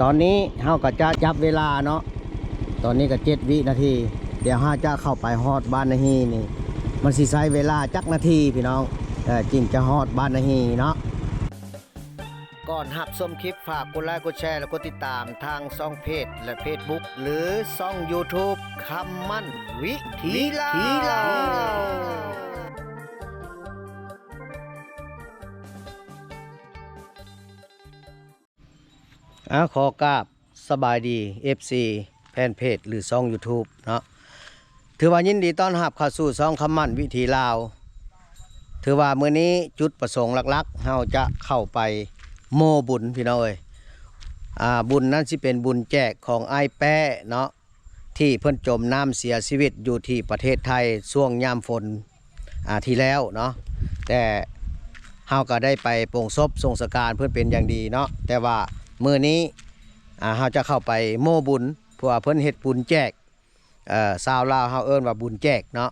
ຕອນນີ້ເຮົາກໍຈະຈັບເວລາເນາະ ຕອນນີ້ກໍເຈັດວິນາທີ ດຽວເຮົາຈະເຂົ້າໄປຮອດບ້ານນາຮີນີ້ ມັນຊິໃຊ້ເວລາຈັກນາທີພີ່ນ້ອງ ເອີ ຈຶ່ງຈະຮອດບ້ານນາຮີເນາະ. ກ່ອນຮັບຊົມຄລິບ ຝາກກົດໄລ ກົດແຊ ແລະ ກົດຕິດຕາມທາງຊ່ອງເພຈ ແລະ ເຟສບຸກ ຫຼື ຊ່ອງຢູທູບ ຄຳໝັ້ນວິຖີລາວ. ອາ ຂໍກາບສະບາຍດີ ເອັຟຊີ ແຟນເພຈ ຫຼື ຊ່ອງຢູທູບເນາະ ຖືວ່າຍິນດີຕ້ອນຮັບເຂົ້າສູ່ຊ່ອງຄຳໝັ້ນວິຖີລາວ. ຖືວ່າມື້ນີ້ຈຸດປະສົງຫຼັກໆ ເຮົາຈະເຂົ້າໄປໂມ້ບຸນພີ່ນ້ອງເອີຍ. ອາ ບຸນນັ້ນຊິເປັນບຸນແຈກຂອງອ້າຍແປ້ເນາະ ທີ່ເພິ່ນຈົມນ້ຳເສຍຊີວິດຢູ່ທີ່ປະເທດໄທຊ່ວງຍາມຝົນ ອາ ທີ່ແລ້ວເນາະ ແຕ່ເຮົາກໍໄດ້ໄປປົງສົບສົ່ງສະການເພິ່ນເປັນຢ່າງດີເນາະ ແຕ່ວ່າມື້ນີ້ ອາ ເຮົາຈະເຂົ້າໄປໂມ້ບຸນ ເພາະວ່າເພິ່ນເຮັດບຸນແຈກ ເອີ ຊາວລາວເຮົາເອີ້ນວ່າບຸນແຈກເນາະ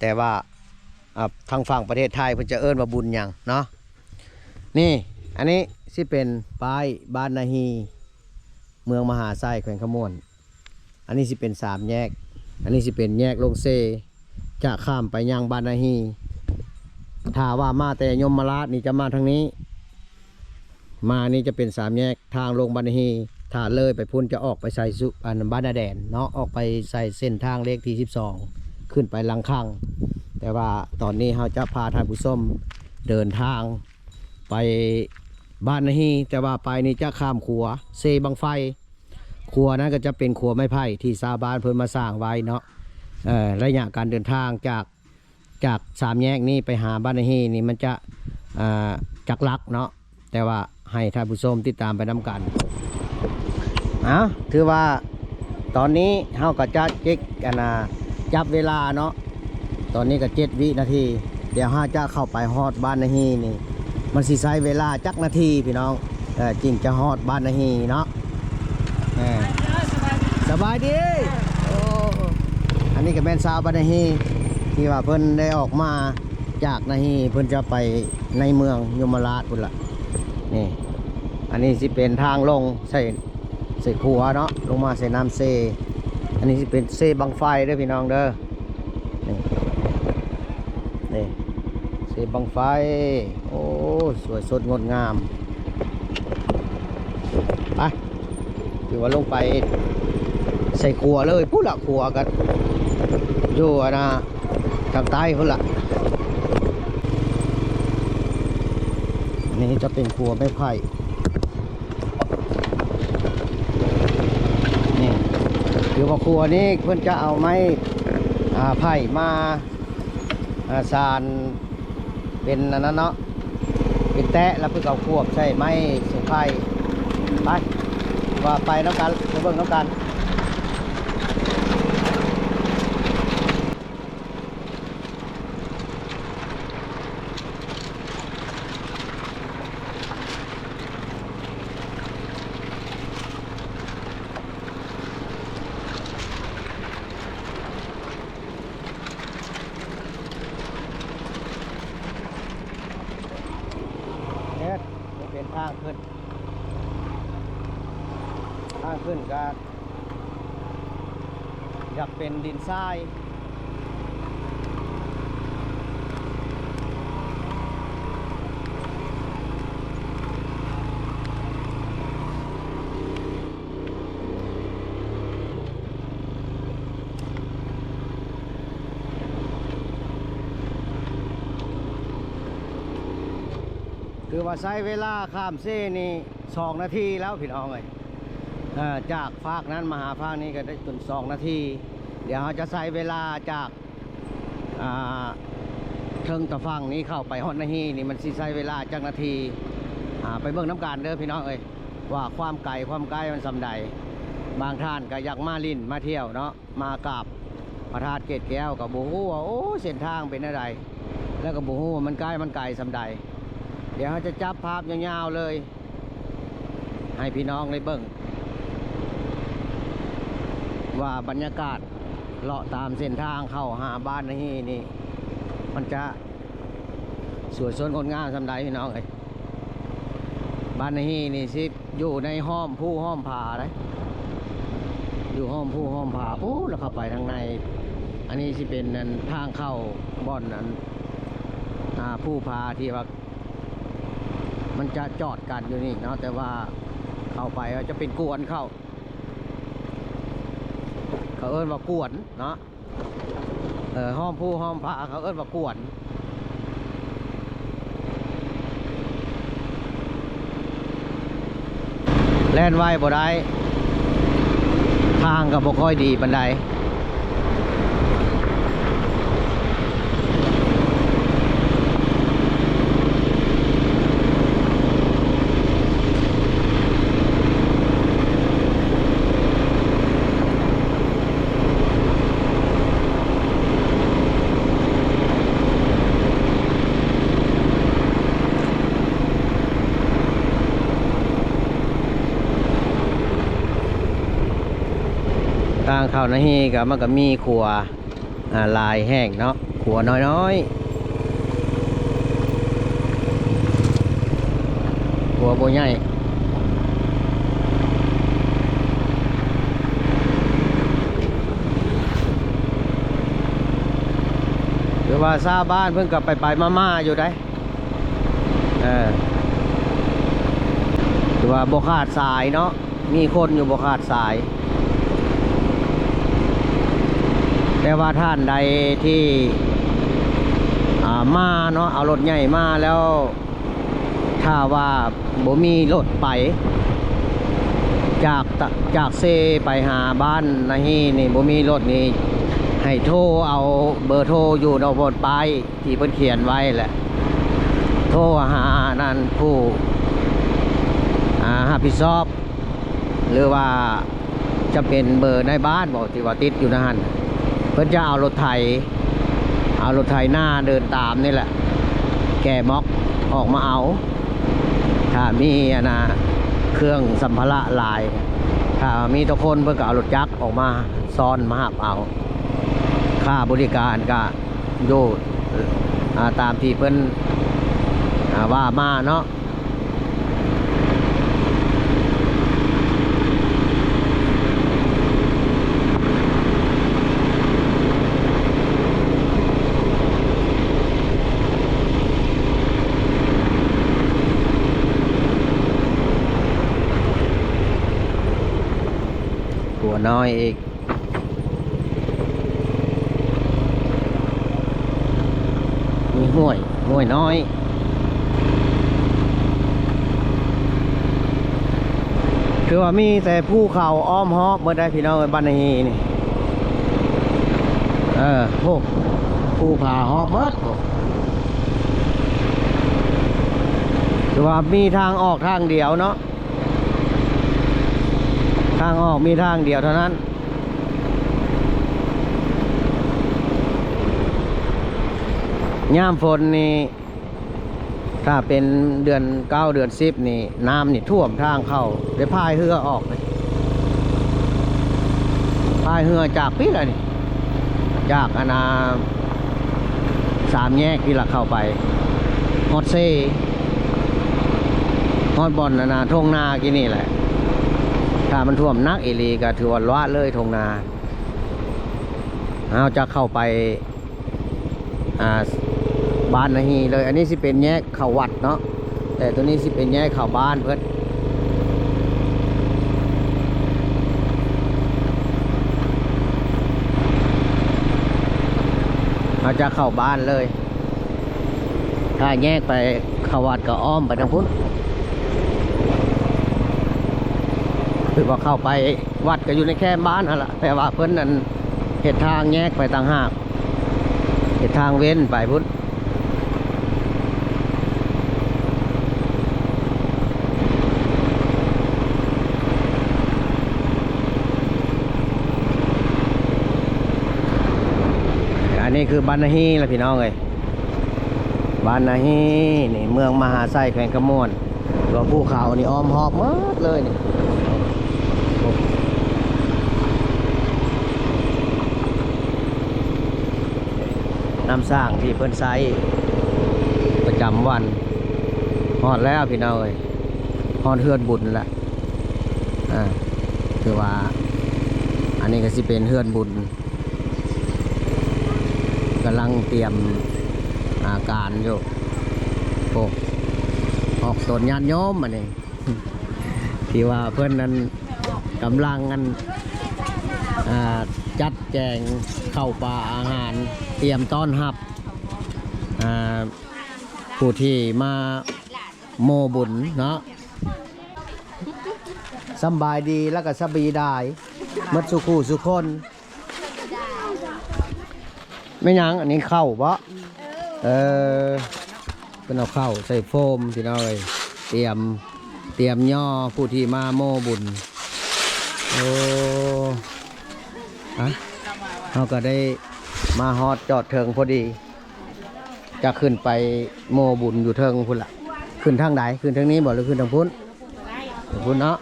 ແຕ່ວ່າ ອາ ທາງຝັ່ງປະເທດໄທເພິ່ນຈະເອີ້ນວ່າບຸນຫຍັງເນາະ. ນີ້ ອັນນີ້ຊິເປັນປ້າຍບ້ານນາຮີ ເມືອງມະຫາໄຊ ແຂວງຄຳມ່ວນ. ອັນນີ້ຊິເປັນສາມແຍກ ອັນນີ້ຊິເປັນແຍກລົງເຊ ຈະຂ້າມໄປຍັງບ້ານນາຮີ. ຖ້າວ່າມາແຕ່ຍົມມະລາດນີ້ຈະມາທາງນີ້ ມານີ້ຈະເປັນສາມແຍກທາງລົງບ້ານນາຮີ. ຖ້າເລີຍໄປພຸ້ນຈະອອກໄປໃສ່ສຸ ອັນ ບ້ານນາແດນເນາະ ອອກໄປໃສ່ເສັ້ນທາງເລກທີສິບສອງ ຂຶ້ນໄປຫຼັງຄັງ. ແຕ່ວ່າຕອນນີ້ເຮົາຈະພາທ່ານຜູ້ຊົມເດີນທາງໄປບ້ານນາຮີ ແຕ່ວ່າໄປນີ້ຈະຂ້າມຂົວເຊບັ້ງໄຟ. ຂົວນັ້ນກໍຈະເປັນຂົວໄມ້ໄຜ່ທີ່ຊາວບ້ານເພິ່ນມາສ້າງໄວ້ເນາະ ເອີ ໄລຍະການເດີນທາງຈາກ ຈາກສາມແຍກນີ້ໄປຫາບ້ານນາຮີນີ້ມັນຈະ ເອີ ຈັກຫຼັກເນາະ ແຕ່ວ່າໃຫ້ທ່ານຜູ້ຊົມຕິດຕາມໄປນຳກັນ. ເອົ້າ ຖືວ່າຕອນນີ້ເຮົາກໍຈະເຈັກ ອັນນ່າ ຈັບເວລາເນາະ ຕອນນີ້ກໍເຈັດວິນາທີ ດຽວເຮົາຈະເຂົ້າໄປຮອດບ້ານນາຮີນີ້ ມັນຊິໃຊ້ເວລາຈັກນາທີພີ່ນ້ອງ ເອີ ຈຶ່ງຈະຮອດບ້ານນາຮີເນາະ. ເອີ ສະບາຍດີ ໂອ້ ອັນນີ້ກໍແມ່ນຊາວບ້ານນາຮີ ທີ່ວ່າເພິ່ນໄດ້ອອກມາຈາກນາຮີ ເພິ່ນຈະໄປໃນເມືອງຍົມມະລາດພຸ້ນລະ. ນີ້ ອັນນີ້ຊິເປັນທາງລົງໃສ່ ໃສ່ຂົວເນາະ ລົງມາໃສ່ນ້ຳເຊ. ອັນນີ້ຊິເປັນເຊບັ້ງໄຟເດີພີ່ນ້ອງເດີ. ນີ້ ນີ້ ເຊບັ້ງໄຟ ໂອ້ ສວຍສົດງົດງາມ. ໄປ ຖືວ່າລົງໄປໃສ່ຂົວເລີຍ ພຸ້ນລະ ຂົວກໍຢູ່ ອັນນ່າ ທາງໃຕ້ພຸ້ນລະ. ນີ້ຈະເປັນຂົວໄມ້ໄຜ່. ນີ້ ຄືວ່າຂົວນີ້ເພິ່ນຈະເອົາໄມ້ ອ່າ ໄຜ່ມາ ອ່າ ສານເປັນອັນນັ້ນເນາະ ເປັນແຕະ ແລ້ວເພິ່ນກໍເອົາຂວບໃສ່ໄມ້ ໃສ່ໄຜ່. ໄປ ວ່າໄປນຳກັນ ໄປເບິ່ງນຳກັນ. ເຮັດ ເປັນທາງຂຶ້ນ ທາງຂຶ້ນກໍ ຢາກເປັນດິນຊາຍ. ຖືວ່າໃຊ້ເວລາຂ້າມເຊນີ້ ສອງນາທີແລ້ວພີ່ນ້ອງເອີຍ. ເອີ ຈາກຟາກນັ້ນມາຫາຟາກນີ້ກໍໄດ້ເປັນສອງນາທີ. ດຽວເຮົາຈະໃຊ້ເວລາຈາກ ອ່າ ເທິງຕາຝັ່ງນີ້ເຂົ້າໄປຮອດນາຮີນີ້ ມັນຊິໃຊ້ເວລາຈັກນາທີ ອ່າ ໄປເບິ່ງນຳກັນເດີພີ່ນ້ອງເອີຍ ວ່າຄວາມໄກຄວາມໃກ້ມັນສ່ຳໃດ. ບາງທ່ານກໍຢາກມາຫຼິ້ນມາທ່ຽວເນາະ ມາກາບພະທາດເກດແກ້ວ ກໍບໍ່ຮູ້ວ່າ ໂອ້ ເສັ້ນທາງເປັນແນວໃດ ແລ້ວກໍບໍ່ຮູ້ວ່າມັນໃກ້ມັນໄກສ່ຳໃດ. ດຽວເຮົາຈະຈັບພາບຍາວໆເລີຍ ໃຫ້ພີ່ນ້ອງໄດ້ເບິ່ງວ່າບັນຍາກາດເລາະຕາມເສັ້ນທາງເຂົ້າຫາບ້ານນາຮີນີ້ ມັນຈະສວຍສົດງົດງາມສ່ຳໃດພີ່ນ້ອງເອີຍ. ບ້ານນາຮີ່ນີ້ຊິຢູ່ໃນຫ້ອມພູຫ້ອມຜາເດ້ ຢູ່ຫ້ອມພູຫ້ອມຜາພຸ້ນ ແລ້ວເຂົ້າໄປທາງໃນ. ອັນນີ້ຊິເປັນອັນທາງເຂົ້າບ່ອນອັນ ອ່າ ພູຜາທີ່ວ່າມັນຈະຈອດກັນຢູ່ນີ້ເນາະ ແຕ່ວ່າເຂົ້າໄປຈະເປັນກວນເຂົ້າ ເຂົາເອີ້ນວ່າກວນເນາະ. ເອີ ຫ້ອມພູຫ້ອມຜາ ເຂົາເອີ້ນວ່າກວນ. ແລ່ນໄວບໍ່ໄດ້ ທາງກໍບໍ່ຄ່ອຍດີປານໃດ. ທາງເຂົ້ານາຮີ່ກໍ ມັນກໍມີຂົວ ອ່າ ຫຼາຍແຫ່ງເນາະ ຂົວນ້ອຍໆ ຂົວບໍ່ໃຫຍ່ ຫຼືວ່າຊາວບ້ານເພິ່ນກໍໄປໆມາໆຢູ່ໃດ໋. ເອີ ຖືວ່າບໍ່ຂາດສາຍເນາະ ມີຄົນຢູ່ບໍ່ຂາດສາຍ. ແຕ່ວ່າທ່ານໃດທີ່ ອ່າ ມາເນາະ ເອົາລົດໃຫຍ່ມາແລ້ວ ຖ້າວ່າບໍ່ມີລົດໄປ ຈາກ ຈາກເຊໄປຫາບ້ານນາຮີ່ນີ້ ບໍ່ມີລົດນີ້ ໃຫ້ໂທເອົາເບີໂທຢູ່ນອກບົນປ້າຍ ທີ່ເພິ່ນຂຽນໄວ້ແຫຼະ ໂທຫານັ້ນ ຜູ້ ອ່າ ຮັບຜິດຊອບ ຫຼືວ່າຈະເປັນເບີນາຍບ້ານບໍ ທີ່ວ່າຕິດຢູ່ໃນຫັ້ນ ເພິ່ນຈະເອົາລົດໄຖ ເອົາລົດໄຖນາເດີນຕາມນີ້ແຫຼະ ແກ່ມັອກອອກມາເອົາ. ຖ້າມີອັນນ່າ ເຄື່ອງສຳພາລະຫຼາຍ ຖ້າມີແຕ່ຄົນ ເພິ່ນກໍເອົາລົດຈັກອອກມາຊ້ອນມາຮັບເອົາ. ຄ່າບໍລິການກໍ ຢູ່ ອ່າ ຕາມທີ່ເພິ່ນ ອ່າ ວ່າມາເນາະ. ຂົວນ້ອຍອີກ. ມີຫ້ວຍ ຫ້ວຍນ້ອຍ ຄືວ່າມີແຕ່ພູເຂົາອ້ອມຮອບໝົດໄດ໋ພີ່ນ້ອງເອີຍ ບ້ານນາຮີ່ນີ້. ເອີ ໂອ້ ພູຜາຮອບໝົດ ໂອ້ ຄືວ່າມີທາງອອກທາງດຽວເນາະ. ທາງອອກມີທາງດຽວເທົ່ານັ້ນ. ຍາມຝົນນີ້ ຖ້າເປັນເດືອນເກົ້າ ເດືອນສິບນີ້ ນ້ຳນີ້ຖ້ວມທາງເຂົ້າ ໄດ້ພາຍເຮືອອອກເລີຍ ພາຍເຮືອຈາກພີ້ລະນີ້ ຈາກອັນນ່າ ສາມແຍກພີ້ລະເຂົ້າໄປ ຮອດເຊ ຮອດບ່ອນອັນນ່າ ທົ່ງນາກີ້ນີ້ແຫຼະ. ຖ້າມັນຖ້ວມໜັກອີ່ຫຼີກໍຖືວ່າລະເລີຍທົ່ງນາ ເຮົາຈະເຂົ້າໄປ ອ່າ ບ້ານນາຮີ່ເລີຍ. ອັນນີ້ຊິເປັນແຍກເຂົ້າວັດເນາະ ແຕ່ໂຕນີ້ຊິເປັນແຍກເຂົ້າບ້ານເພິ່ນ ເຮົາຈະເຂົ້າບ້ານເລີຍ. ຖ້າແຍກໄປເຂົ້າວັດກໍອ້ອມໄປທາງພຸ້ນ ຄືວ່າເຂົ້າໄປວັດກໍຢູ່ໃນແຄມບ້ານຫັ້ນລະ ແຕ່ວ່າເພິ່ນນັ້ນເຮັດທາງແຍກໄປຕ່າງຫາກ ເຮັດທາງເວັ້ນໄປພຸ້ນ. ອັນນີ້ຄືບ້ານນາຮີ່ລະພີ່ນ້ອງເອີຍ. ບ້ານນາຮີ່ນີ້ ເມືອງມະຫາໄຊ ແຂວງຄຳມ່ວນ ລວງພູເຂົານີ້ອ້ອມຮອບໝົດເລີຍນີ້. ນ້ຳສ້າງທີ່ເພິ່ນໃຊ້ປະຈຳວັນ ຮອດແລ້ວພີ່ນ້ອງເອີຍ. ຮອດເຮືອນບຸນແລ້ວ ອ່າ ຖືວ່າອັນນີ້ກໍຊິເປັນເຮືອນບຸນ ກຳລັງຕຽມ ອ່າ ການຢູ່. ໂອ້ ອອກຕົນຍາດໂຍມອັນນີ້ ທີ່ວ່າເພິ່ນນັ້ນກຳລັງອັນ ອ່າ ຈັດແຈງເຂົ້າປາອາຫານ ຕຽມຕ້ອນຮັບ ອ່າ ຜູ້ທີ່ມາໂມບຸນເນາະ. ສຳບາຍດີ ແລ້ວກໍສະບາຍດາຍ ໝົດສູ່ຄູ່ສູ່ຄົນ. ແມ່ນຫຍັງ? ອັນນີ້ເຂົ້າບໍ? ເອີ ເພິ່ນເອົາເຂົ້າໃສ່ໂຟມ ພີ່ນ້ອງເອີຍ ຕຽມ ຕຽມຍໍຜູ້ທີ່ມາໂມບຸນ. ໂອ້ ອະ ເຮົາກໍໄດ້ມາຮອດຈອດເທິງພໍດີ ຈະຂຶ້ນໄປໂມບຸນຢູ່ເທິງພຸ້ນລະ. ຂຶ້ນທາງໃດ? ຂຶ້ນທາງນີ້ບໍ ຫຼືຂຶ້ນທາງພຸ້ນ? ທາງພຸ້ນເນາະ.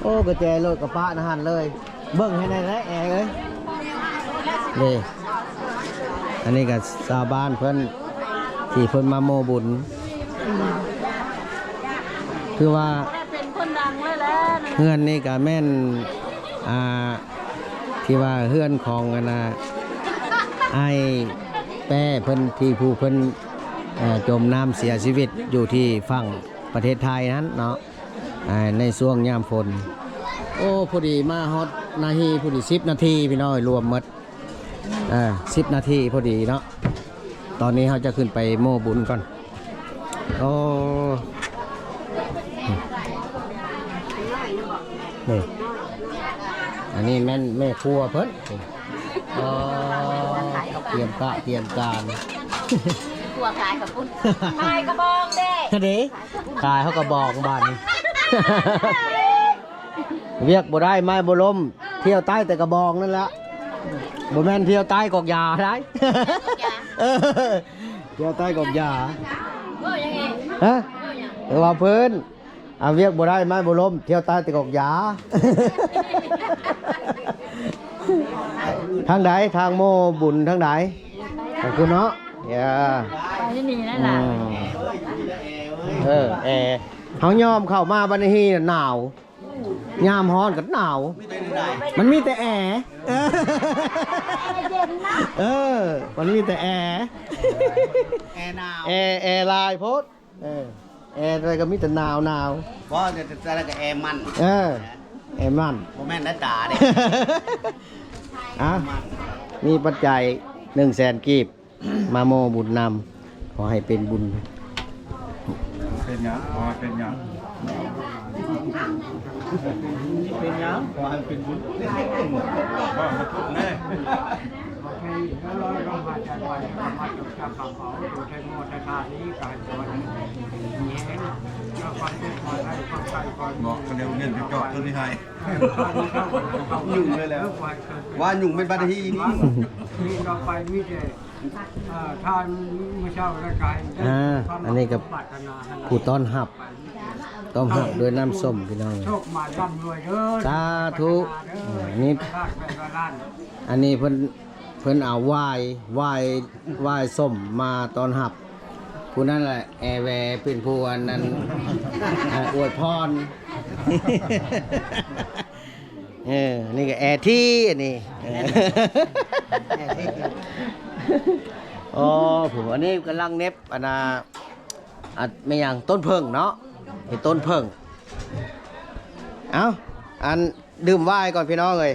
ໂອ້ ກະແຈລົດກະປະນະຫັ້ນເລີຍ ເບິ່ງໃຫ້ແດ່ແຫຼະແອເອີຍ. ເດ້ ອັນນີ້ກະຊາວບ້ານເພິ່ນ ທີ່ເພິ່ນມາໂມບຸນ ຄືວ່າ ເປັນຄົນດັງເລີຍແຫຼະ ເຮືອນນີ້ກະແມ່ນ ອ່າ ທີ່ວ່າເຮືອນຂອງອັນນ່າ ອ້າຍແປ້ເພິ່ນ ທີ່ຜູ້ເພິ່ນ ເອີ ຈົມນ້ຳເສຍຊີວິດຢູ່ທີ່ຝັ່ງປະເທດໄທຫັ້ນເນາະ ອ່າ ໃນຊ່ວງຍາມຝົນ. ໂອ້ ພໍດີມາຮອດນາຮີ ພໍດີສິບນາທີ ພີ່ນ້ອງເອີຍ ລວມໝົດ ເອີ ສິບນາທີພໍດີເນາະ. ຕອນນີ້ເຮົາຈະຂຶ້ນໄປໂມບຸນກ່ອນ. ໂອ້ ນີ້ ອັນນີ້ແມ່ນແມ່ຄົວເພິ່ນ. ອໍ ຕຽມກະຕຽມການ ຄົວຂາຍເຂົ້າປຸ້ນ ຂາຍກະບອງເດ້ ເດ້ ຂາຍເຮົາກະບອງບາດນີ້. ວຽກບໍ່ໄດ້ໄມ້ບໍ່ລົ້ມ ທ່ຽວໃຕ້ແຕ່ກະບອງນັ້ນລະ ບໍ່ແມ່ນທ່ຽວໃຕ້ກອກຢາໄດ໋. ເອີ ທ່ຽວໃຕ້ກອກຢາ ເວົ້າຫຍັງອີກ? ຮະ? ເວົ້າຫຍັງ? ເວົ້າພື້ນ ອາ ວຽກບໍ່ໄດ້ໄມ້ບໍ່ລົ້ມ ທ່ຽວໃຕ້ແຕ່ກອກຢາ. ທາງໃດ? ທາງໂມບຸນທາງໃດ? ທາງພຸ້ນເນາະ. ເອີ ໄປນີ້ແລ້ວລະ ອືມ ເອີ ແອ ເຮົາຍອມເຂົ້າມາບັດນີ້ນະໜາວ ຍາມຮ້ອນກໍໜາວ ມັນມີແຕ່ແອ ເອີ ມັນມີແຕ່ແອ ແອໜາວ ແອ ແອຫຼາຍໂພດ ເອີ ແອໃດກໍມີແຕ່ໜາວໆ ບໍ່ ແຕ່ ແຕ່ ແຕ່ກໍແອມັນ ເອີ ແອມັນ ບໍ່ແມ່ນໜ້າຕາເດ້ ອະ ມີປັດໄຈໜຶ່ງແສນກີບ ມາໂມບຸນນຳ ຂໍໃຫ້ເປັນບຸນ ເປັນຫຍັງ? ຂໍໃຫ້ເປັນຫຍັງ? ເປັນຫຍັງ? ຂໍໃຫ້ເປັນບຸນ ເວົ້າບໍ່ຖືກເດ້ ເນາະ ກໍເລີຍເງິນໄປຈອດຕົວນີ້ໃຫ້ ຫຍຸ້ງເລີຍແຫຼະ ວ່າຫຍຸ້ງແມ່ນບັດທີນີ້ ນີ້ຕໍ່ໄປມີແຕ່ ເອີ ທ່ານມື້ເຊົ້າແລ້ວກາຍ ອ່າ ອັນນີ້ກໍ ຜູ້ຕ້ອນຮັບ ຕ້ອນຮັບດ້ວຍນ້ຳສົ້ມ ພີ່ນ້ອງ ໂຊກໝານລ່ຳລວຍເດີ ສາທຸ ເດີ ນີ້ ອັນນີ້ເພິ່ນ ເພິ່ນເອົາຫວ້າຍ ຫວ້າຍ ຫວ້າຍສົ້ມມາຕ້ອນຮັບ ຜູ້ນັ້ນແຫຼະ ແອແວ ເປັນຜູ້ອັນນັ້ນ ອາ ອວຍພອນ. ເອີ ນີ້ກໍແອທີ ອັນນີ້ ເອີ ໂອ້ ຜູ້ ອັນນີ້ກຳລັງເນັບ ອັນນ່າ ອັນແມ່ນຫຍັງ ຕົ້ນເຜິ້ງເນາະ ເປັນຕົ້ນເຜິ້ງ. ເອົ້າ ອັນ ດື່ມໄວນກ່ອນພີ່ນ້ອງເອີຍ